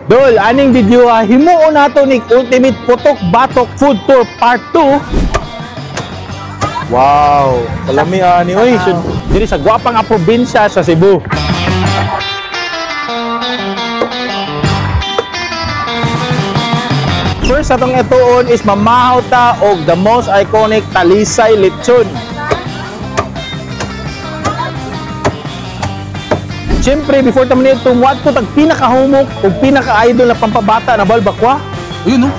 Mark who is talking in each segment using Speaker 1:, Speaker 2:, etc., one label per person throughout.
Speaker 1: Dol, aning video ha, himuon nato ni Ultimate Putok Batok Food Tour Part 2. Wow, kalami ani oy. Diri sa gwapa nga probinsya sa Cebu. First atong ituon is mamahaw ta og the most iconic Talisay Lechon. Siyempre, before ta man ito, muadto tag pinakahumok ug pinaka-idol na pampabata na balbakwa.
Speaker 2: Ayun no.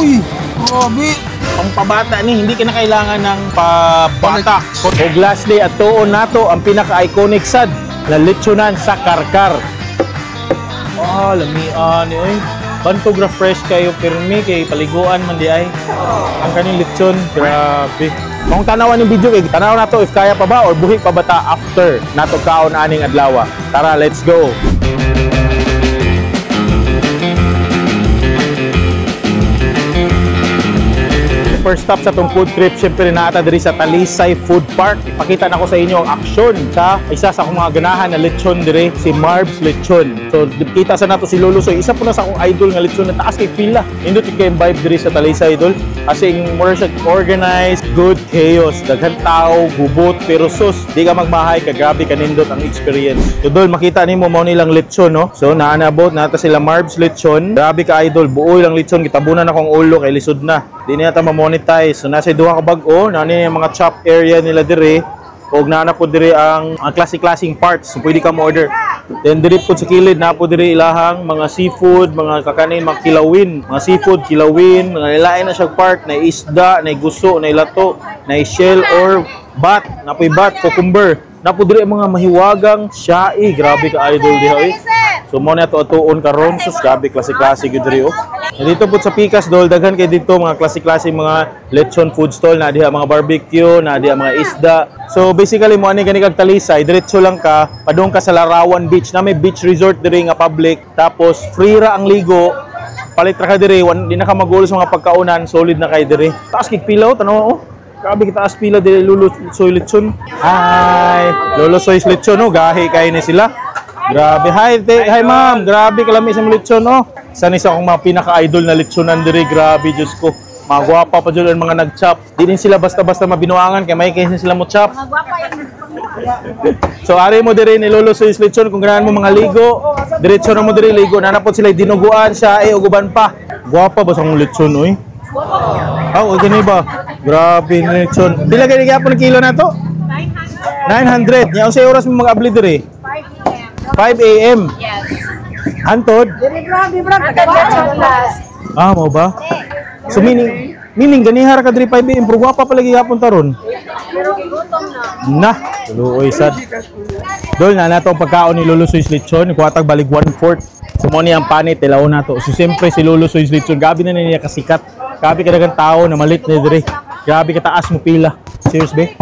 Speaker 2: Uy, grabe.
Speaker 1: Pampabata ni, hindi ka na kailangan ng pabata. Og lastly, atuon nato ang pinaka-iconic sad na lechonan sa Carcar. Ah, lamian ni oy. Bantog ra fresh kayo pirmi kay paliguan man di ay. Ang kaning lechon, grabe. Kung tanawan yung video, kay tanaw nato if kaya pa ba or buhi pa ba ta after nato kaon aning adlaw. Tara, let's go. First stop sa tong food trip, syempre naata diri sa Talisay Food Park. Ipakita na ko sa inyo ang aksyon sa isa sa akong mga ganahan na lechon diri, si Marbs Lechon. So kita sa nato si Lolo Soy, isa po na sa akong idol nga lechon na taas kay pila. Indot kay vibe diri sa Talisay idol. As in more siya organized, good chaos, daghan tao, gubot pero sus, di ka magmahay ka grabe kanindot ang experience. So dol makita nimo mao nilang lechon no. So naanabot nata sila Marbs Lechon. Grabe ka idol, buoy lang lechon, gitabunan akong ulo kay lisod na. Di niya ta ma-monetize. So nasa duha ka bag-o, nani yung mga chop area nila dire. Og naa po dire ang klase-klaseng parts. So pwede ka mo-order. Then dire po sa kilid na po dire ilahang mga seafood, mga kakanin, mga kilawin, mga seafood, kilawin, mga nilain na siya part, na isda, na guso, na lato, na shell or bat, na po'y bat, cucumber. Na po dire ang mga mahiwagang syai. Grabe ka idol diha oy. So mo na to atuon karon, sus grabe klase-klase gyud diri oh. Dito po sa Pikas dol daghan kay dito mga klase-klase mga lechon food stall na diha mga barbecue, na diha mga isda. So basically mo ani gani kag Talisay, diretso lang ka padung ka sa Larawan Beach na may beach resort diri nga public. Tapos free ra ang ligo. Palit ra ka diri, di na ka magulo sa mga pagkaunan, solid na kay diri. Taas kig pila oh, tan-aw oh. Grabe kita taas pila diri Lolo Soy Lechon. Hi, Lolo Soy Lechon oh, gahi kay ni sila. Grabe. Hi, te, hi ma'am. Grabe kalami sa lechon oh. Isa ni sa akong mga pinaka-idol na lechonan diri. Grabe, Diyos ko. Mga gwapa pa dyan ang mga nag-chop. Di din sila basta-basta mabinuangan kay may kaysa sila mo chop. So ari mo diri ni Lolo Soy's Lechon kung ganahan mo mga ligo, diretso na mo diri ligo. Nanapot sila dinuguan siya eh uguban pa. Gwapa ba sa akong lechon oy? Oh, gani ba? Grabe ni lechon. Pila gani gyapon kilo na to? 900. 900. Nya unsay oras mo mag-abli diri? 5 a.m.
Speaker 3: Yes.
Speaker 1: Hantod?
Speaker 3: Last.
Speaker 1: Ah, mo ba? So meaning ganihara ka diri 5 a.m. pero gwapa pa lagi gapon taron. Na, tuloy sad. Dol na nato ang pagkaon ni Lolo Soy's Lechon, kuha tag balig 1/4. So mo ni ang panit tilaw nato. So siyempre si Lolo Soy's Lechon, gabi na niya kasikat. Grabe ka daghang tao na malit ni diri. Grabe kataas mo pila. Cheers be.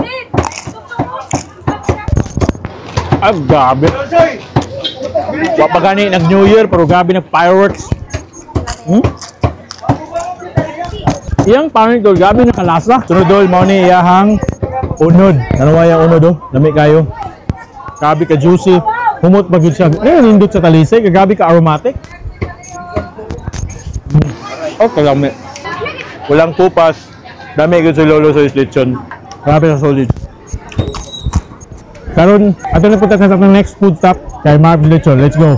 Speaker 1: Ah, grabe. Wa pa gani nag New Year pero grabe nag fireworks. Iyang pangit dol, grabe na kalasa. Sunod dol, mao ni iyahang unod. Ano yang unod oh? Lami kayo. Grabe ka juicy. Humot ba gyud siya. Ay, nindot sa Talisay, grabe ka aromatic. Okay lami. Walang kupas. Dami gyud sa Lolo Soy's Lechon. Grabe sa solid. Karon, ato na punta sa atong next food stop kay Marbs Lechon. Let's go.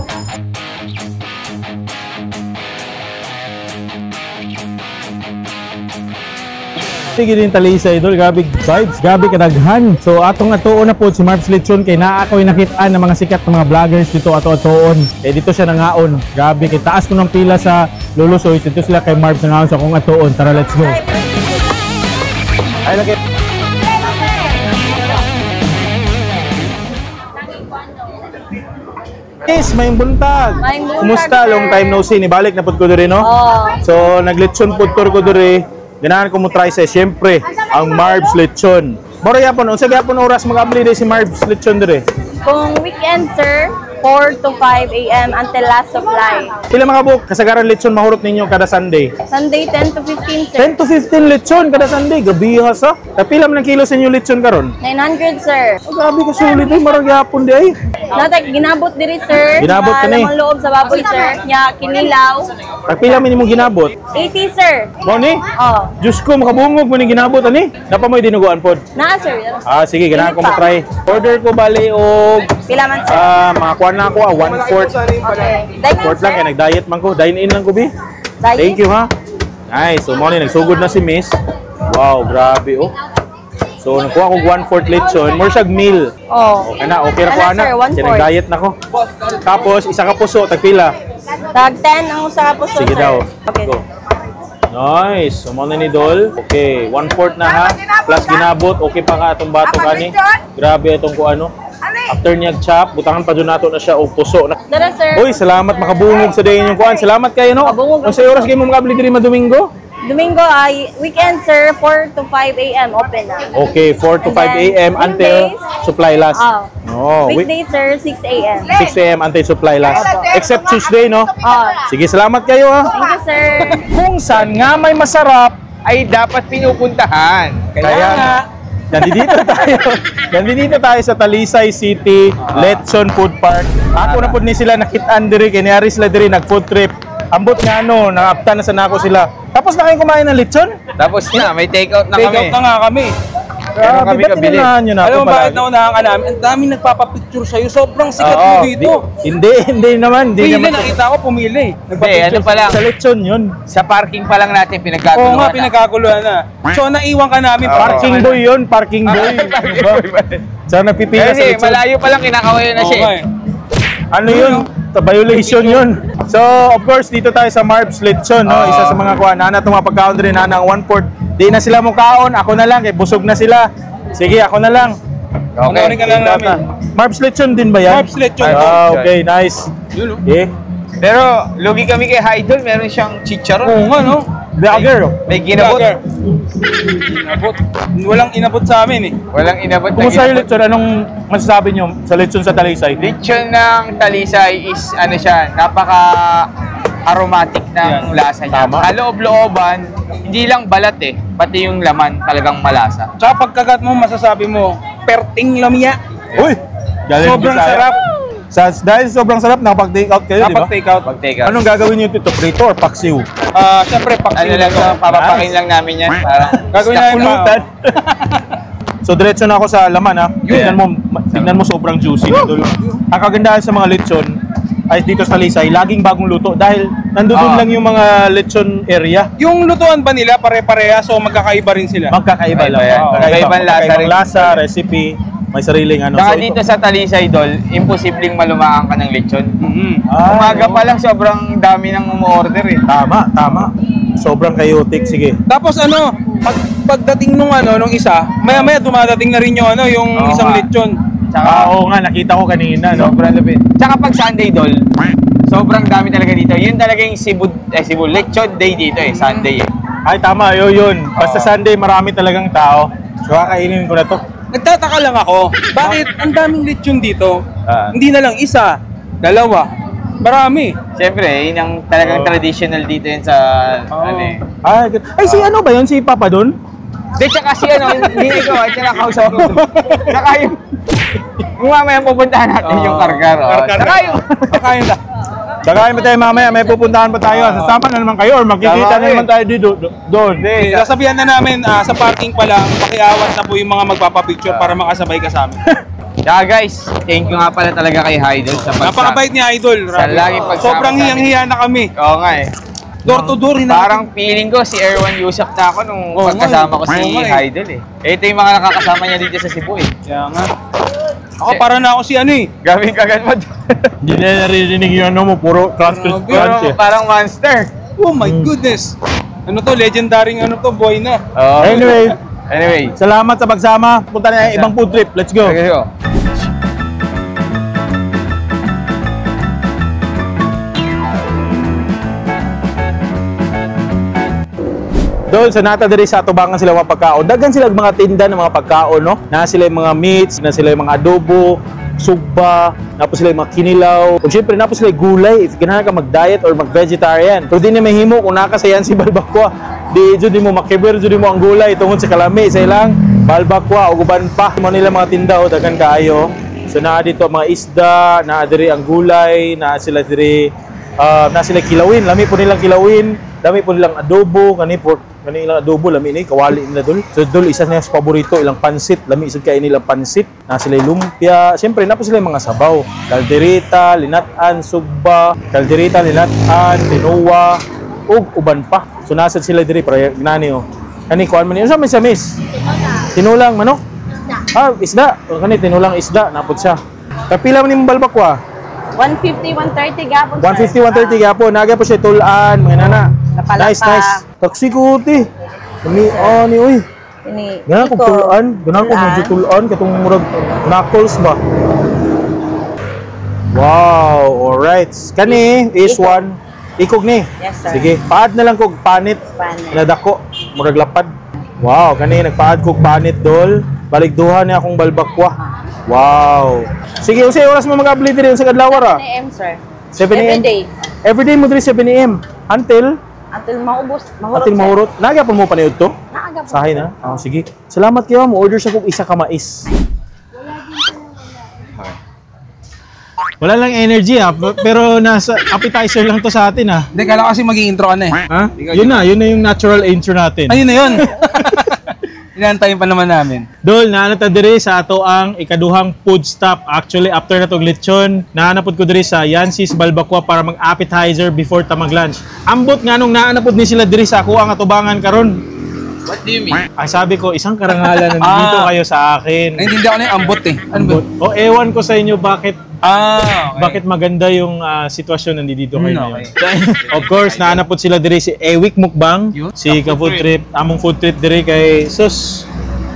Speaker 1: Sige din Talisay idol, grabe vibes, grabe kadaghan. So atong atuon na po si Marbs Lechon kay naa ako'y nakitaan ng mga sikat ng mga vloggers dito ato-atuon. Eh dito siya nangaon. Grabe kay taas ko ng pila sa Lolo Soy's, dito sila kay Marbs nangaon sa akong atuon. Tara, let's go. Ay lagi. Yes, may buntag.
Speaker 3: Maayong buntag,
Speaker 1: Kumusta?
Speaker 3: sir.
Speaker 1: Long time no see. Nibalik na pud ko diri no?
Speaker 3: Oo.
Speaker 1: So, naglechon pud tour ko diri. Ganahan ko mo try sa siyempre ang Marbs Lechon. Moro yapon, unsa gyapon oras mag-abli diri si Marbs Lechon diri?
Speaker 3: Kung weekend, sir, 4 to 5 a.m. until last supply.
Speaker 1: Pila mga buok kasagaran lechon mahurot ninyo kada Sunday?
Speaker 3: Sa Sunday, 10 to 15, sir.
Speaker 1: 10 to 15 lechon kada Sunday. Gabi ha sa. Kapila man ang kilo sa inyo lechon karon?
Speaker 3: 900, sir.
Speaker 1: Oh, grabe ka sulit ay marag yapon di ay.
Speaker 3: Natag ginabot diri, sir.
Speaker 1: Ginabot
Speaker 3: Sa
Speaker 1: kani.
Speaker 3: lamang loob sa baboy, sir. Nya kinilaw.
Speaker 1: Kapila man imong ginabot?
Speaker 3: 80, sir.
Speaker 1: Mao ni?
Speaker 3: Oh.
Speaker 1: Diyos ko, makabungog mo ni ginabot ani. Napa mo'y dinuguan pod.
Speaker 3: Naa, sir.
Speaker 1: Ah, sige, ganahan ko
Speaker 3: Init pa.
Speaker 1: mo-try. Order ko bali og
Speaker 3: Pila man, sir?
Speaker 1: Mga kuan na ako, 1/4.
Speaker 3: Okay. Dine in,
Speaker 1: Fourth lang
Speaker 3: sir.
Speaker 1: kay nag-diet man ko. Dine in lang ko bi.
Speaker 3: Dine
Speaker 1: Thank
Speaker 3: in.
Speaker 1: you ha. Nice. So mo ni nagsugod na si Miss. Wow, grabe oh. So nagkuha ko 1/4 lechon, more siyag meal.
Speaker 3: Oh.
Speaker 1: Okay na, okay ra ko
Speaker 3: Ana,
Speaker 1: ana.
Speaker 3: sir, one
Speaker 1: Kay
Speaker 3: fourth.
Speaker 1: nag-diet na ko. Tapos isa ka puso tagpila.
Speaker 3: Tag 10 ang usa ka puso,
Speaker 1: Sige
Speaker 3: sir.
Speaker 1: daw.
Speaker 3: Okay.
Speaker 1: Go. Nice. So mo na ni Dol. Okay, 1/4 na ha. Plus ginabot, okay pa ka atong bato kani. Grabe atong kuano. After niya chop, butangan pa jud nato na siya og puso.
Speaker 3: Dara, sir.
Speaker 1: Uy, salamat makabungog sa day inyong kuan. Salamat kayo no.
Speaker 3: Makabungog ang
Speaker 1: Unsay oras kayo mo makabili diri Madomingo?
Speaker 3: Domingo ay weekend, sir, 4 to 5 a.m. open na.
Speaker 1: Okay, 4 to
Speaker 3: And
Speaker 1: 5
Speaker 3: then,
Speaker 1: a.m. until
Speaker 3: weekdays,
Speaker 1: supply last.
Speaker 3: Oh.
Speaker 1: Oh,
Speaker 3: Weekday, sir, 6 a.m.
Speaker 1: 6 a.m. until supply last. Except Tuesday, no?
Speaker 3: Oh.
Speaker 1: Sige, salamat kayo ha.
Speaker 3: Thank you, sir.
Speaker 1: Kung saan nga may masarap,
Speaker 4: Ay dapat pinupuntahan.
Speaker 1: kaya nga, nandito tayo. Nandito tayo sa Talisay City Lechon Food Park. Ako na pud ni sila nakitaan diri kay niari sila diri nag food trip. Ambot nga ano, naapta na sa nako sila. Tapos na kayong kumain ng lechon?
Speaker 4: Tapos na, may take out na
Speaker 2: Take
Speaker 4: kami.
Speaker 2: out na nga kami.
Speaker 4: Meron kami
Speaker 1: ba't
Speaker 4: kabili.
Speaker 1: inunahan nyo na ako
Speaker 2: Alam mo bakit
Speaker 1: palagi?
Speaker 2: naunahan ka namin? Ang daming nagpapapicture sa'yo. Sobrang sikat
Speaker 4: Oo,
Speaker 2: mo dito.
Speaker 1: Hindi, hindi naman. Hindi
Speaker 2: Pili,
Speaker 1: naman.
Speaker 2: nakita ko, pumili.
Speaker 4: Hindi, ano pa lang.
Speaker 1: Sa lechon yun.
Speaker 4: Sa parking pa lang natin, pinagkaguluhan
Speaker 2: Oo nga,
Speaker 4: na.
Speaker 2: pinagkaguluhan na. So, naiwan ka namin.
Speaker 4: Oo.
Speaker 1: Parking boy yun, parking boy.
Speaker 4: Parking boy pa rin.
Speaker 1: Sa nagpipila sa
Speaker 4: Kasi
Speaker 1: lechon.
Speaker 4: malayo pa lang, kinakawayan na
Speaker 2: Oo
Speaker 4: siya
Speaker 2: nga
Speaker 4: eh.
Speaker 2: eh.
Speaker 1: Ano yun? Violation yun. So, of course, dito tayo sa Marbs Lechon, no?
Speaker 4: Oo.
Speaker 1: Isa sa mga kuha. Nana itong mga pagkaon din, nana ang 1/4. Di na sila mukaon, ako na lang, kay busog na sila. Sige, ako na lang.
Speaker 4: Okay.
Speaker 2: Panoorin ka lang namin.
Speaker 1: Marbs Lechon din ba yan?
Speaker 2: Marbs Lechon.
Speaker 1: Ah, okay, nice.
Speaker 2: Yun, oh.
Speaker 1: Eh,
Speaker 4: Pero lugi kami kay Haidol, meron siyang chicharon.
Speaker 2: Oo nga, no?
Speaker 1: vlogger. Oh.
Speaker 4: May ginabot.
Speaker 2: Vlogger. Inabot. Walang inabot sa amin eh.
Speaker 4: Walang inabot na
Speaker 1: Kumusta yung
Speaker 4: ginabot.
Speaker 1: lechon? Anong masasabi nyo sa lechon sa Talisay?
Speaker 4: Lechon ng Talisay is ano siya, napaka aromatic ng lasa niya.
Speaker 1: Tama.
Speaker 4: Kaloob-looban, hindi lang balat eh, pati yung laman talagang malasa.
Speaker 2: Tsaka pagkagat mo, masasabi mo, perting lamia.
Speaker 1: Uy! Galing
Speaker 2: Sobrang
Speaker 1: Bisaya.
Speaker 2: sarap.
Speaker 1: Dahil sobrang sarap, nakapag-take out kayo, di ba?
Speaker 2: Kapag take out.
Speaker 4: Pag take out.
Speaker 1: Anong gagawin niyo dito? Prito or paksiw?
Speaker 2: Ah, syempre,
Speaker 4: Ano
Speaker 2: paksiw
Speaker 4: lang
Speaker 2: na to.
Speaker 4: to, papapakin
Speaker 1: Nice.
Speaker 4: lang namin yan. Parang
Speaker 2: Gagawin namin
Speaker 1: Pulutan. So diretso na ako sa laman ha. Tingnan mo, tingnan mo sobrang juicy nito. Ang kagandahan sa mga lechon ay dito sa Talisay, laging bagong luto dahil nandoon lang yung mga lechon area.
Speaker 2: Yung lutuan ba nila pare-pareha so magkakaiba rin sila?
Speaker 1: Magkakaiba lang.
Speaker 4: Magkaiba yan.
Speaker 1: Magkakaiba.
Speaker 4: Magkaibang lasa
Speaker 1: Magkakaibang
Speaker 4: rin.
Speaker 1: lasa, recipe, may sariling ano.
Speaker 4: Saka
Speaker 1: So,
Speaker 4: dito sa Talisay, Dol, imposibleng malumaan ka ng lechon.
Speaker 2: Mhm.
Speaker 1: Ah,
Speaker 4: Umaga
Speaker 1: oo.
Speaker 4: pa lang, sobrang dami nang umuorder eh.
Speaker 1: Tama, tama. Sobrang chaotic. Sige.
Speaker 2: Tapos ano, pagdating nung ano nung isa, maya-maya dumadating na rin yung ano, yung
Speaker 4: Oo
Speaker 2: isang
Speaker 4: nga.
Speaker 2: lechon.
Speaker 4: Tsaka,
Speaker 1: Ah, oo nga, nakita ko kanina, no?
Speaker 4: sobrang lupit. Tsaka pag Sunday, Dol, sobrang dami talaga dito. Yun talaga yung Cebu, eh, Cebu Lechon Day dito eh, Sunday eh.
Speaker 1: Ay, tama, yun, yun. Basta
Speaker 4: Oo.
Speaker 1: Sunday, marami talagang tao. So, kakainin ko na to.
Speaker 2: Nagtataka lang ako, bakit ang daming lechon dito?
Speaker 4: Ah.
Speaker 2: Hindi na lang isa, dalawa, marami.
Speaker 4: Siyempre, yun ang talagang
Speaker 1: Oo.
Speaker 4: traditional dito yun sa, ano eh.
Speaker 1: Ay, good. Ay, si ano ba yun? Si Papa dun?
Speaker 4: Hindi, tsaka si ano, hindi na ikaw, at kinakausap ko. Tsaka yung, yung mamaya pupuntahan natin yung kargar. Oh.
Speaker 2: Kargar.
Speaker 4: Tsaka yung,
Speaker 2: Kakain na.
Speaker 1: Sakayin pa tayo mamaya, may pupuntahan pa tayo. Sasama na naman kayo or magkikita
Speaker 4: Tama
Speaker 1: na
Speaker 4: eh.
Speaker 1: naman tayo dito doon.
Speaker 4: Hindi,
Speaker 2: Eh, sasabihan na namin sa parking pa lang, pakiawat na po yung mga magpapapicture para makasabay ka sa amin.
Speaker 4: Tsaka guys, thank you nga pala talaga kay Haidol sa pagsama.
Speaker 2: Napakabait ni Idol.
Speaker 4: Sa
Speaker 2: Grabe.
Speaker 4: lagi pagsama
Speaker 2: Sobrang
Speaker 4: sa amin.
Speaker 2: hiyang-hiya na kami.
Speaker 4: Oo nga eh.
Speaker 2: Door to door, hinahati.
Speaker 4: Parang feeling ko si Erwan Yusuf na ako nung
Speaker 2: Oo nga
Speaker 4: pagkasama
Speaker 2: eh.
Speaker 4: ko si
Speaker 2: Oo nga eh.
Speaker 4: Haidol eh. Ito yung mga nakakasama niya dito sa Cebu eh.
Speaker 2: Kaya nga. Ako para na ako si ano eh.
Speaker 4: Grabe yung kagat mo.
Speaker 1: Hindi na naririnig yung ano mo, puro crunch, crunch,
Speaker 2: Grabe.
Speaker 1: crunch eh.
Speaker 4: Parang monster.
Speaker 2: Oh my goodness. Ano to, legendary ano to, boy na.
Speaker 4: Oo.
Speaker 1: Anyway,
Speaker 4: Anyway.
Speaker 1: salamat sa pagsama. Punta na yung ibang food trip. Let's go.
Speaker 4: Okay, go.
Speaker 1: Doon sa nata diri sa atubangan sila mga pagkaon. Daghan sila mga tinda ng mga pagkaon, no? Na sila yung mga meats, na sila yung mga adobo, sugba, naa po sila mga kinilaw. Ug syempre naa po sila gulay if ganahan ka mag-diet or mag-vegetarian. Pero di na mahimo kung naa ka sa Yancy Balbacua. Di jud mo makiber jud mo ang gulay tungod sa kalami sa ilang balbakwa ug uban pa. Mo nila mga tinda o daghan kaayo. So naa dito ang mga isda, naa diri ang gulay, naa sila diri naa sila kilawin, lami po nilang kilawin, lami po nilang adobo, kani pork, kani ilang adobo lami ni kawali nila dol. So dol isa na sa paborito ilang pansit, lami isod kay nilang pansit. Naa sila lumpia, siyempre naa po sila mga sabaw, kaldereta, linat-an, sugba, kaldereta, linat-an, tinowa, ug uban pa. So nasa sila diri para nani oh. Kani kuan man ni unsa man siya, miss? Tinulang manok? Ah, isda. O, kani tinulang isda napod siya. Kapila man nimong balbakwa?
Speaker 3: 150, 130 gapon, sir.
Speaker 1: 150, 130 gyapon. Naga po siya tulan, mga nana.
Speaker 3: Napalapa.
Speaker 1: Nice, nice. Taksi ko ti. Kami oh ni uy.
Speaker 3: Ini,
Speaker 1: Ganahan ko
Speaker 3: iko.
Speaker 1: tulan, ganahan ko
Speaker 3: Tulan.
Speaker 1: medyo tulan katong murag knuckles ba. Wow, alright. Kani is
Speaker 3: Ikog.
Speaker 1: one. Ikog ni.
Speaker 3: Yes, sir.
Speaker 1: Sige, paad na lang kog panit.
Speaker 3: Panit.
Speaker 1: Nadako, murag lapad. Wow, kani nagpaad kog panit dol. Balik duha ni akong balbakwa. Wow. Sige, unsay oras mo mag-abli diri sa kadlaw ra?
Speaker 3: 7 a.m., sir.
Speaker 1: 7 a.m.
Speaker 3: Every day.
Speaker 1: Every day mo diri 7 a.m. Until
Speaker 3: Until maubos. Mahurot,
Speaker 1: until
Speaker 3: sir.
Speaker 1: mahurot. Naga pa mo paniud to?
Speaker 3: Naaga po.
Speaker 1: Sahay na. Ah, sige. Salamat kayo. Mo order sa kog isa ka mais. Wala lang energy ah, pero nasa appetizer lang to sa atin ah.
Speaker 2: Hindi, kala ko kasi mag-i-intro ka na eh.
Speaker 1: Ha? Yun na yung natural intro natin.
Speaker 2: Ayun na yun. Inaantayin pa naman namin.
Speaker 1: Dol, naana ta diri sa ato ang ikaduhang food stop. Actually, after na tong lechon, naana pod ko diri sa Yancy's Balbacua para mag-appetizer before ta mag-lunch. Ambot nga nung naana pod ni sila diri sa ako ang atubangan karon.
Speaker 4: What do you mean?
Speaker 1: Ang sabi ko, isang karangalan na nandito kayo sa akin.
Speaker 2: Naintindihan ko na yung ambot eh. Ano ba?
Speaker 1: O ewan ko sa inyo bakit
Speaker 2: Ah, okay.
Speaker 1: bakit maganda yung sitwasyon nandito kayo ngayon.
Speaker 2: Okay.
Speaker 1: Of course, naana pod sila diri si Ewik Mukbang,
Speaker 2: Yun.
Speaker 1: si ka food trip, among food trip diri kay sus.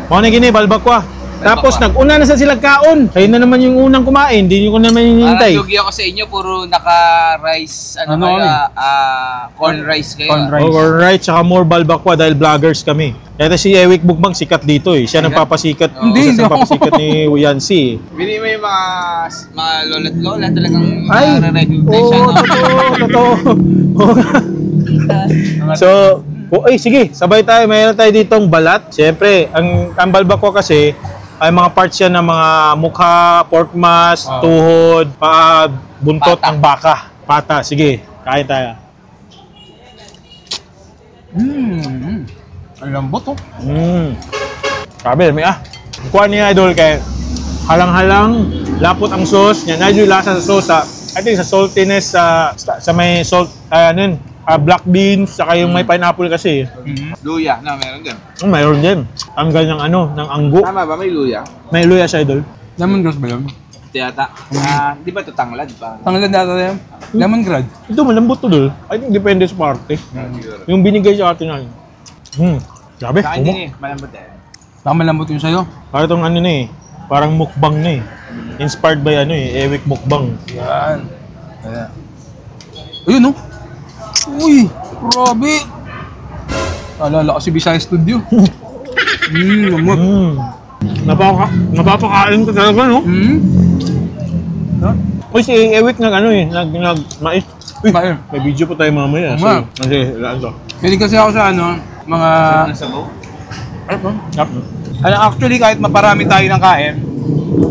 Speaker 1: Mao na gini balbakwa. Tapos nag-una na sa sila kaon. Kayo na naman yung unang kumain, di niyo ko naman hinihintay.
Speaker 4: Parang lugi ako sa inyo, puro naka-rice, ano,
Speaker 2: Ano
Speaker 4: kayo,
Speaker 2: kami?
Speaker 4: corn rice kayo.
Speaker 2: Corn rice.
Speaker 1: Oh, alright, tsaka more balbakwa dahil vloggers kami. Ito si Ewik Mukbang sikat dito eh. Siya nagpapasikat.
Speaker 2: Hindi,
Speaker 1: Isa
Speaker 2: hindi
Speaker 1: sa
Speaker 2: ako.
Speaker 1: nagpapasikat ni Yancy. Eh.
Speaker 4: Bili mo yung mga lola't lola, talagang
Speaker 1: Ay!
Speaker 4: nare-recognize
Speaker 1: Oo,
Speaker 4: siya. No?
Speaker 1: totoo, totoo. Oo nga. So, oh, ay, sige, sabay tayo. Mayroon tayo ditong balat. Siyempre, ang balbakwa kasi ay mga parts yan ng mga mukha, pork mass, tuhod, paa, buntot
Speaker 4: Pata.
Speaker 1: ng baka. Pata, sige, kain tayo.
Speaker 2: Ang lambot oh.
Speaker 1: Grabe, dami ah. Kuha niya idol kay halang-halang, lapot ang sauce niya. Medyo lasa sa sauce sa, I think sa saltiness sa may salt, ano yun, black beans, saka yung may pineapple kasi.
Speaker 4: Luya, no, meron din.
Speaker 1: Mayroon din. Tanggal ng ano, ng anggo.
Speaker 4: Tama ba? May luya?
Speaker 1: May luya siya, idol.
Speaker 2: Lemongrass ba yun?
Speaker 4: Ito yata. Ah, di ba ito tanglad pa?
Speaker 2: Tanglad data yan. Lemongrass.
Speaker 1: Ito, malambot to, dol. I think depende sa parte. Yung binigay sa atin na. Grabe,
Speaker 4: Sa akin
Speaker 1: umok.
Speaker 4: din eh, malambot eh.
Speaker 2: Baka malambot yun sa'yo.
Speaker 1: Parang itong ano na eh, parang mukbang na eh. Inspired by ano eh, Ewik Mukbang.
Speaker 2: Yan. Ayan. Ayun oh. Uy, grabe. Alala ko si Bisaya Studio. Lambot.
Speaker 1: Napapakain ko talaga, no? Uy, si Ewik nag ano eh, nag mais. Uy,
Speaker 2: Mais.
Speaker 1: may video pa tayo mamaya.
Speaker 2: Oo nga.
Speaker 1: So, kasi, laan to.
Speaker 2: Pwede kasi ako sa ano, mga...
Speaker 4: Ano sabaw?
Speaker 2: Ano ba?
Speaker 1: Yup.
Speaker 2: Ano, actually, kahit maparami tayo ng kain,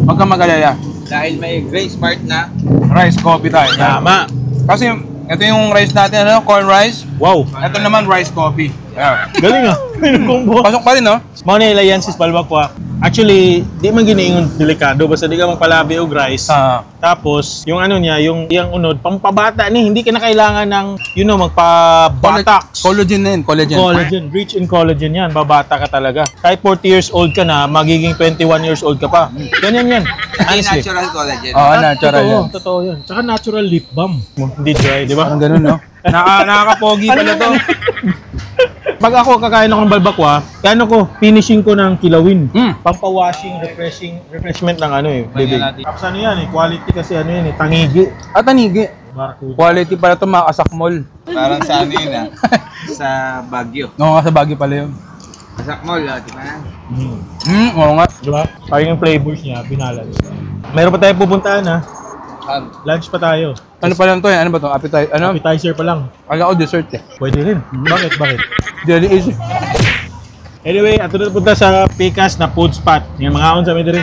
Speaker 2: huwag kang mag-alala.
Speaker 4: Dahil may grace part na.
Speaker 2: Rice coffee tayo.
Speaker 1: Tama.
Speaker 2: Kasi ito yung rice natin, ano, corn rice.
Speaker 1: Wow.
Speaker 2: Ito naman, rice coffee. Yeah.
Speaker 1: Galing ah. Yung combo.
Speaker 2: Pasok pa rin, no?
Speaker 1: Mao na ila yan sis balbakwa. Actually, di man giniingon delikado basta di ka magpalabi og rice. Tapos, yung ano niya, yung iyang unod, pampabata ni, hindi ka na kailangan ng, magpa-buttocks.
Speaker 2: Collagen na yun, collagen.
Speaker 1: Collagen, rich in collagen yan, babata ka talaga. Kahit 40 years old ka na, magiging 21 years old ka pa. Ganyan yan. Honestly.
Speaker 4: Natural collagen.
Speaker 2: Oo, natural
Speaker 1: totoo,
Speaker 2: yan.
Speaker 1: Totoo yun. Tsaka natural lip balm. Hindi dry, di ba?
Speaker 2: Parang ganun, no? Nakakapogi pala to.
Speaker 1: Pag ako kakain ako ng balbakwa, ano ko, finishing ko ng kilawin. Pampawashing, refreshing, refreshment ng ano eh, bibig. Tapos ano yan eh, quality kasi ano yan eh, tangigi.
Speaker 2: At tanigi.
Speaker 1: Barracuda.
Speaker 2: Quality pala ito, mga kasakmol.
Speaker 4: Parang sa ano yun ah. Sa Baguio.
Speaker 2: Oo, sa Baguio pala yun.
Speaker 4: Sa mall, di ba?
Speaker 2: Oo nga.
Speaker 1: Diba? Parang yung flavors niya, binalance. Meron pa tayong pupuntahan ha. Lunch pa tayo.
Speaker 2: Ano pa lang to eh? Ano ba to? Appetizer? Ano?
Speaker 1: Appetizer pa lang.
Speaker 2: Akala ko dessert eh.
Speaker 1: Pwede rin. Bakit? Bakit?
Speaker 2: Jelly is.
Speaker 1: Anyway, ato na punta sa Pikas na food spot. Yung mga sa amin diri.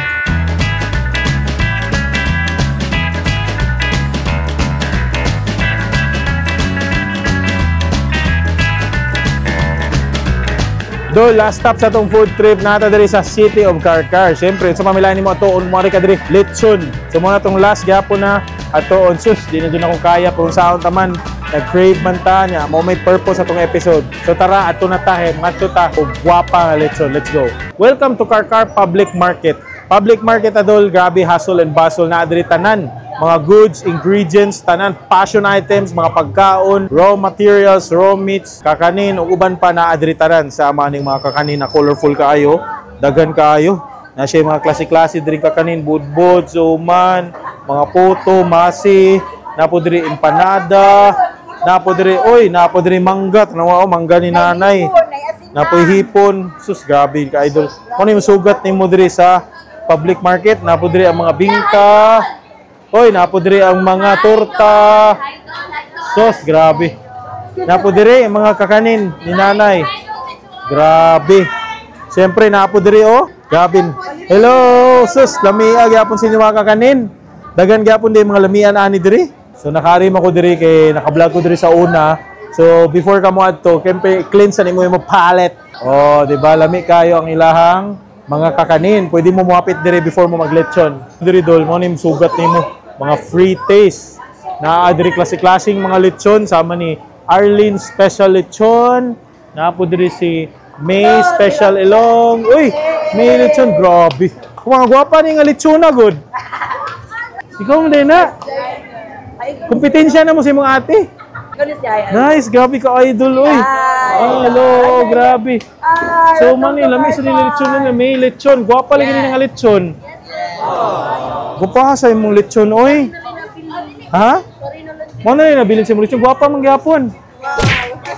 Speaker 1: Do, last stop sa atong food trip nata diri sa City of Carcar. Siyempre, sa pamilahan nimo atoon mo ka diri lechon. So mo na tong last gyapon na atoon sus, di na jud akong kaya kung saon taman nag-crave man ta niya, mo may purpose atong episode. So tara ato na ta, ngadto ta og gwapa nga lechon. Let's go. Welcome to Carcar Public Market. Public market adol, grabe hustle and bustle na diri tanan. Mga goods, ingredients, tanan, passion items, mga pagkaon, raw materials, raw meats, kakanin, ug uban pa na adiri tanan sa ama ning mga kakanin na colorful kaayo, daghan kaayo. Na siya mga klase-klase diri kakanin, budbud, suman, mga puto, masi, napo diri empanada, napo diri, oy, napo diri mangga, tanawa oh, mangga ni nanay. Napoy hipon, sus grabe ka idol. Kuno yung sugat nimo diri sa public market, napo diri ang mga bingka. Oy, napo diri ang mga torta. Sos, grabe. Napo diri ang mga kakanin ni nanay. Grabe. Siyempre napo diri oh. Grabe. Hello, sus, lamia gyapon sa inyo mga kakanin. Dagan gyapon di mga lamian ani diri. So nakarim ako diri kay naka-vlog ko diri sa una. So before ka mo adto, kempe cleanse na nimo imong palate. Oh, di ba? Lami kayo ang ilahang mga kakanin. Pwede mo muhapit diri before mo maglechon. Diri dol mo nim sugat nimo mga free taste. Naa diri klase-klaseng mga lechon sama ni Arlene Special Lechon. Naa po diri si May Special Ilong. Uy, may lechon, grabe. Mga gwapa ni nga lechon na good. Ikaw mo din na. Kompetensya na mo sa imong ate. Nice, grabe ka idol oy. Oh, hello, grabe. So man ni lami sa nila lechon nila, may lechon, gwapa lagi ni nga lechon. Gwapa sa imong lechon oy. Ha? Mo na ni nabilin sa imong lechon, gwapa man gyapon.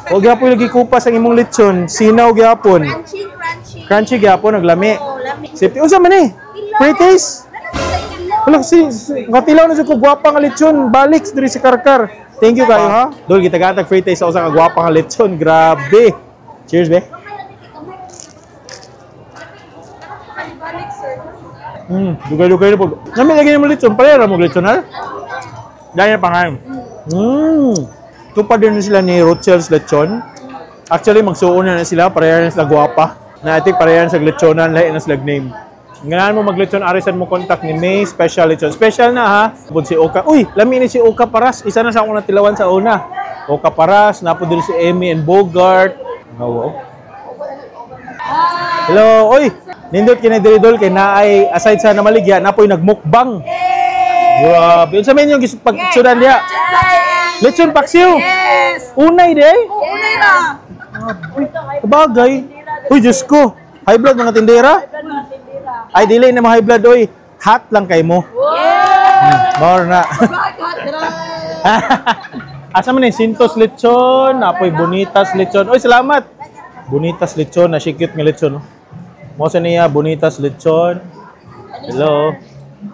Speaker 1: O gyapon lagi kupas ang imong lechon, sinaw gyapon.
Speaker 3: Crunchy, crunchy.
Speaker 1: Crunchy gyapon naglami.
Speaker 3: Oh, lami.
Speaker 1: Safety unsa man ni? Pre-taste? Wala si katilaw na jud ko gwapa nga lechon, balik diri sa Carcar. Thank you kayo ha. Dol gitagatag free taste sa usa ka gwapa nga lechon, grabe. Cheers be. Dugay-dugay na po. Nami lagi nimo lechon, pareha ra mo lechon ha. Dahil pa ngayon. Tupad din sila ni Rochel's Lechon. Actually, magsuon na sila, pareha na sila gwapa. Na I think pareha na sa lechonan, lahi na sila name. Nganahan mo maglechon, arisan mo contact ni May Special Lechon. Special na ha. Bud si Oka. Uy, lami ni si Oka Paras. Isa na sa akong natilawan sa una. Oka Paras, napo din si Emmy and Bogart. Oh, wow. Hello, oy. Nindot kini diri dol kay naay aside sa namaligya, napoy nagmukbang. Grabe. Unsa man yung pagsudan diha? Lechon paksiw.
Speaker 3: Yes!
Speaker 1: Unay di ay.
Speaker 3: Unay ra!
Speaker 1: Bagay. Uy, Diyos ko. High blood mga tindera. Ay, dili na mga high blood, oy. Hot lang kay mo. More na. Asa man ni Sintos lechon, apoy Bonitas lechon. Oy, salamat. Bonitas lechon, na cute nga lechon. No? Mo sa niya Bonitas lechon. Hello.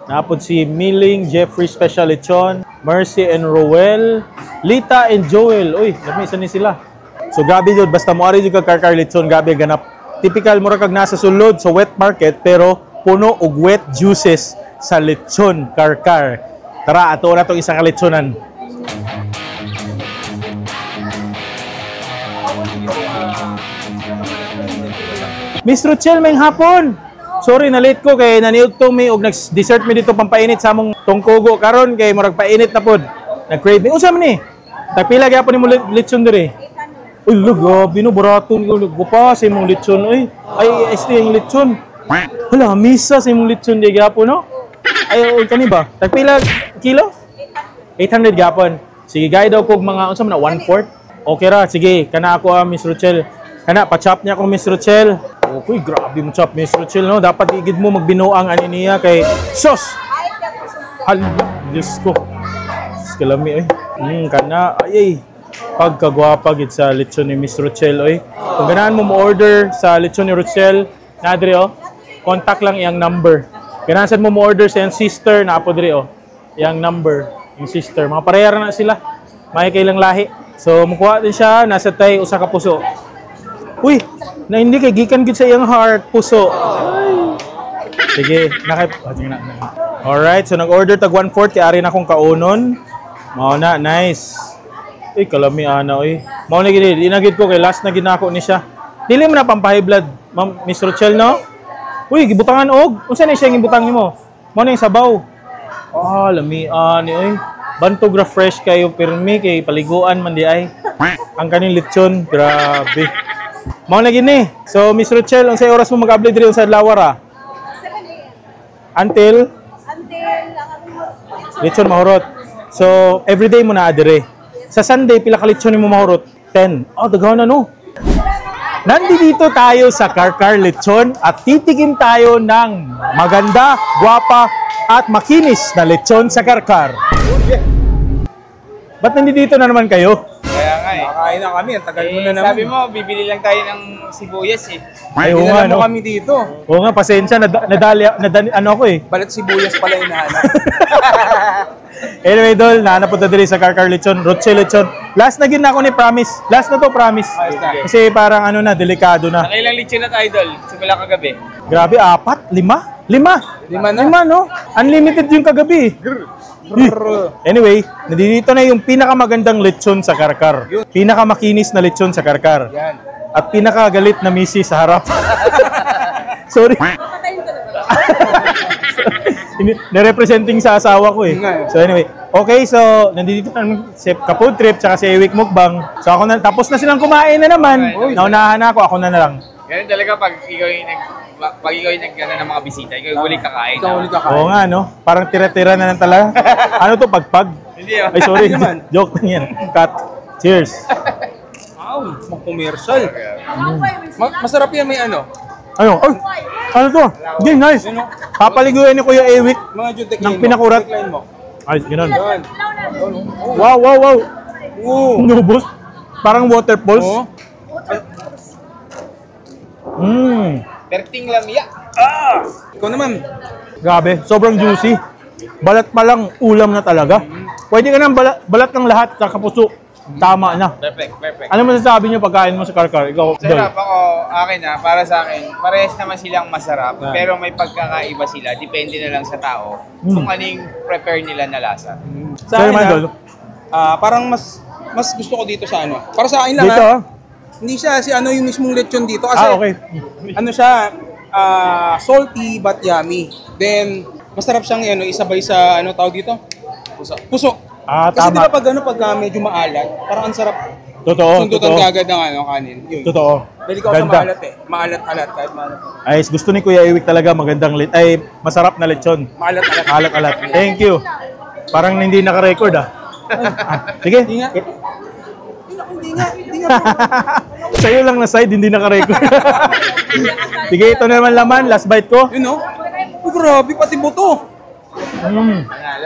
Speaker 1: Napod si Miling Jeffrey Special Lechon, Mercy and Roel, Lita and Joel. Uy, lami isa ni sila. So grabe jud, basta mo ari jud kag Carcar lechon, grabe ganap. Typical mura kag nasa sulod sa wet market pero puno og wet juices sa lechon Carcar. Tara, ato na tong isa ka lechonan. Miss Rochelle, may hapon. Sorry, na-late ko kay naniudto mi og nag-dessert mi dito pampainit sa among tungkugo karon kay murag painit na pod. Nag-crave mi. Unsa man ni? Tagpila gyapon nimo lechon diri? Uy, lo, grabe no, barato ni ko pa sa imong lechon oy. Ay, este yung lechon. Hala, misa sa imong lechon di gyapon no. Ay, oy, kani ba? Tagpila kilo? 800 gyapon. Sige, gay daw kog mga unsa man na 1/4. Okay ra, sige, kana ako ah, Miss Rochelle. Kana pa-chop niya ako Miss Rochelle. Okay, grabe mo chop Miss Rochelle no. Dapat igid mo magbinuang ani niya kay sos. Hala, Diyos ko. Sus, kalami ay. Kana ay. Ay. Pagkagwapa gid sa lechon ni Miss Rochelle oy. Kung ganahan mo mo-order sa lechon ni Rochelle, na diri oh. Contact lang iyang number. Ganahan sad mo mo-order sa iyang sister, naa po diri oh. Iyang number, yung sister. Mga pareha na sila. May kailang lahi. So mukuha din siya, nasa tay usa ka puso. Uy, na hindi kay gikan gid sa iyang heart, puso. Ay. Sige, nakay oh, sige na, na. Alright, so nag-order tag 1/4 kay ari na akong kaunon. Mao na, nice. Uy, kalami ana oy. Mao na gid, di na gid ko kay last na gid nako ni siya. Dili mo na pampahay blood, Ma'am Miss Rochelle, no? Uy, gibutangan og. Unsa na siya gibutang nimo? Mao na yung sabaw. Ah, lami ani oy. Bantog ra fresh kayo pirmi kay paliguan man di ay. Ang kaning lechon, grabe. Mao na gini. So Miss Rochelle, unsay oras mo mag-abli diri sa adlaw ra?
Speaker 3: 7 a.m.
Speaker 1: Until
Speaker 3: Until ang akong
Speaker 1: lechon mahurot. So everyday mo na dire. Sa Sunday pila ka lechon nimo mahurot? 10. Oh, daghan na no. Nandito tayo sa Carcar Lechon at titikim tayo ng maganda, gwapa at makinis na lechon sa Carcar. Ba't nandito na naman kayo?
Speaker 4: Kaya nga eh.
Speaker 2: Kakain na kami, ang tagal mo
Speaker 4: Eh,
Speaker 2: na naman.
Speaker 4: sabi mo, bibili lang tayo ng sibuyas eh.
Speaker 1: Ay, oo
Speaker 2: Dinala
Speaker 1: nga,
Speaker 2: mo
Speaker 1: no?
Speaker 2: kami dito.
Speaker 1: Oo nga, pasensya, nadali, nadali, ano ako eh.
Speaker 2: Balat sibuyas pala hinahanap.
Speaker 1: Anyway, Dol, naanapunta diri sa Carcar Lechon, Roche Lechon. Last na gid na ako ni promise. Last na to, promise.
Speaker 2: Ayos na.
Speaker 1: Kasi parang ano na, delikado na.
Speaker 4: Nakailang lechon na tayo, Dol. Simula kagabi.
Speaker 1: Grabe, apat, lima? Lima!
Speaker 2: Lima na.
Speaker 1: Lima, no? Unlimited yung kagabi. Anyway, nandito na yung pinakamagandang lechon sa Carcar. Pinakamakinis na lechon sa Carcar.
Speaker 2: Yan.
Speaker 1: At pinakagalit na misi sa harap. Sorry.
Speaker 3: Papatayin ko na ba?
Speaker 1: Nirepresenting sa asawa ko eh.
Speaker 2: Nga eh.
Speaker 1: So anyway, okay, so nandito na si Kapood Trip tsaka si Ewick Mukbang. So ako na, tapos na silang kumain na naman.
Speaker 4: Uy.
Speaker 1: Naunahan na ako, ako na na lang.
Speaker 4: Ganun talaga pag ikaw yung nag ano, ng mga bisita, ikaw yung huling kakain.
Speaker 2: Ikaw ulit kakain.
Speaker 1: Oo nga, no? Parang tira-tira na lang talaga. Ano to, pagpag?
Speaker 4: Hindi ah.
Speaker 1: Ay, sorry.
Speaker 2: Hindi naman.
Speaker 1: Joke lang yan. Cut. Cheers.
Speaker 2: Wow, mag-commercial. Masarap yan may ano.
Speaker 1: Ano? Ay, ano to? Hindi, nice. Papaliguin ni Kuya Ewick.
Speaker 2: Mga Jud, decline
Speaker 1: Nang
Speaker 2: mo.
Speaker 1: pinakurat.
Speaker 2: Decline mo.
Speaker 1: Ay, ganun.
Speaker 2: Yan.
Speaker 1: Wow.
Speaker 2: Oo.
Speaker 1: Nubos. Parang waterfalls.
Speaker 2: Oo.
Speaker 4: Perting lamia.
Speaker 2: Ikaw naman.
Speaker 1: Grabe, sobrang juicy. Balat pa lang, ulam na talaga. Pwede ka nang balat, balat ng lahat sa kapuso. Tama na.
Speaker 4: Perfect, perfect.
Speaker 1: Ano masasabi niyo pagkain mo sa Carcar? Ikaw, Dol.
Speaker 4: Sarap ako, akin na, para sa akin, parehas naman silang masarap,
Speaker 2: Ah.
Speaker 4: pero may pagkakaiba sila, depende na lang sa tao kung ano yung prepare nila na lasa.
Speaker 2: Sa
Speaker 1: Sa'yo
Speaker 2: akin,
Speaker 1: naman, Dol.
Speaker 2: parang mas mas gusto ko dito sa ano. Para sa akin lang
Speaker 1: Dito, ah.
Speaker 2: Hindi siya si ano yung mismong lechon dito kasi
Speaker 1: Ah, okay.
Speaker 2: ano siya salty but yummy. Then masarap siyang ano isabay sa ano tawag dito? Puso. Puso.
Speaker 1: Ah,
Speaker 2: Kasi
Speaker 1: tama.
Speaker 2: di ba pag ano pagka medyo maalat, parang ang sarap
Speaker 1: Totoo,
Speaker 2: sundutan
Speaker 1: totoo.
Speaker 2: ka agad ng ano kanin. Yun.
Speaker 1: Totoo.
Speaker 2: Dahil ikaw sa
Speaker 1: Ganda.
Speaker 2: maalat eh. Maalat-alat kahit maalat.
Speaker 1: Ay, gusto ni Kuya Iwik talaga magandang ay masarap na lechon.
Speaker 2: Maalat-alat.
Speaker 1: Alat-alat. Thank you. Parang hindi naka-record ah. Ah, sige.
Speaker 2: Hindi nga. Hindi nga, hindi nga, hindi nga.
Speaker 1: Sa'yo lang na side, hindi naka-record. Sige, ito naman laman. Last bite ko.
Speaker 2: Yun oh. Oh, grabe, pati buto.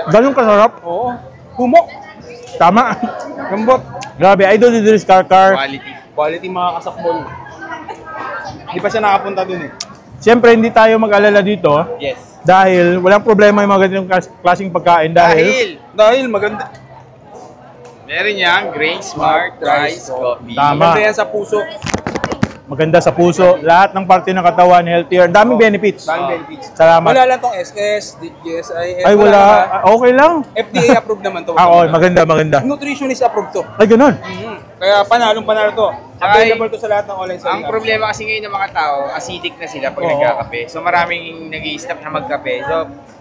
Speaker 1: Ganun kasarap.
Speaker 2: Oo. Humok.
Speaker 1: Tama.
Speaker 2: Lambot.
Speaker 1: Grabe, idol ni Dris Carcar.
Speaker 4: Quality.
Speaker 2: Quality mga kasakbol. Hindi pa siya nakapunta dun eh.
Speaker 1: Siyempre, hindi tayo mag-alala dito
Speaker 4: Yes.
Speaker 1: dahil walang problema yung mga ganitong klaseng pagkain dahil,
Speaker 4: Dahil,
Speaker 2: Dahil maganda.
Speaker 4: meron niyang Grain Smart Rice Coffee.
Speaker 1: Tama.
Speaker 2: Maganda yan sa puso.
Speaker 1: Maganda sa puso, lahat ng parte ng katawan, healthier. Ang daming benefits.
Speaker 2: Daming benefits.
Speaker 1: Salamat.
Speaker 2: Wala lang tong SS, DGSIS.
Speaker 1: Ay, wala.
Speaker 2: Na.
Speaker 1: Ah, okay lang.
Speaker 2: FDA approved naman to.
Speaker 1: Ah, okay. Maganda, maganda.
Speaker 2: Nutritionist approved to.
Speaker 1: Ay, ganun.
Speaker 2: Kaya panalong panalo to.
Speaker 4: Saka
Speaker 2: Available to sa lahat ng online selling
Speaker 4: Ang
Speaker 2: apps.
Speaker 4: problema kasi ngayon ng mga tao, acidic na sila pag
Speaker 2: Oo.
Speaker 4: nagkakape. So maraming nag stop na magkape. So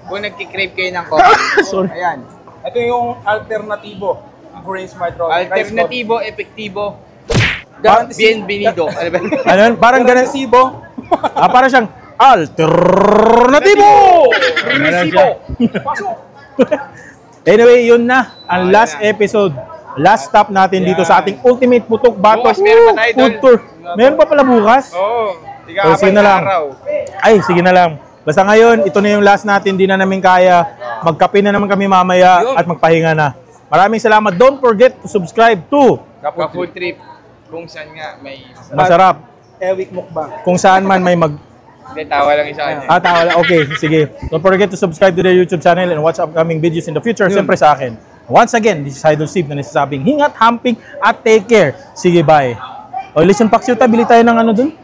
Speaker 4: kung nagki-crave kayo ng coffee,
Speaker 1: Sorry.
Speaker 4: ayan.
Speaker 2: Ito yung alternatibo. Grain Smart Rice Coffee.
Speaker 4: Alternatibo, epektibo,
Speaker 2: Guarantee-
Speaker 4: bienvenido. Ano ba?
Speaker 1: Ano yun? Parang ganun.
Speaker 2: Garantibo.
Speaker 1: Ah, parang siyang alternatibo!
Speaker 4: Resibo!
Speaker 1: Anyway, yun na. Ang
Speaker 4: Oh,
Speaker 1: last
Speaker 4: yun na.
Speaker 1: episode. Last stop natin dito sa ating Ultimate Putok Batok
Speaker 4: Bukas meron pa tayo,
Speaker 1: Food
Speaker 4: Dol.
Speaker 1: Tour. Meron pa pala bukas?
Speaker 4: Oo.
Speaker 1: Oh, sige na lang.
Speaker 4: Araw.
Speaker 1: Ay, sige na lang. Basta ngayon, ito na yung last natin. Di na namin kaya. Magkape na naman kami mamaya
Speaker 4: Yun.
Speaker 1: at magpahinga na. Maraming salamat. Don't forget to subscribe to
Speaker 4: Ka-food trip. Kung saan nga may masarap.
Speaker 1: Masarap.
Speaker 2: Ewik mukbang.
Speaker 1: Kung saan man may mag
Speaker 4: Hindi, tawa lang isa kanya.
Speaker 1: Ah, tawa lang. Okay, sige. Don't forget to subscribe to their YouTube channel and watch upcoming videos in the future. Siyempre sa akin. Once again, this is Idol Steve na nagsasabing hingat, hamping, at take care. Sige, bye. O, lechon paksiw tayo. Bili tayo ng ano dun.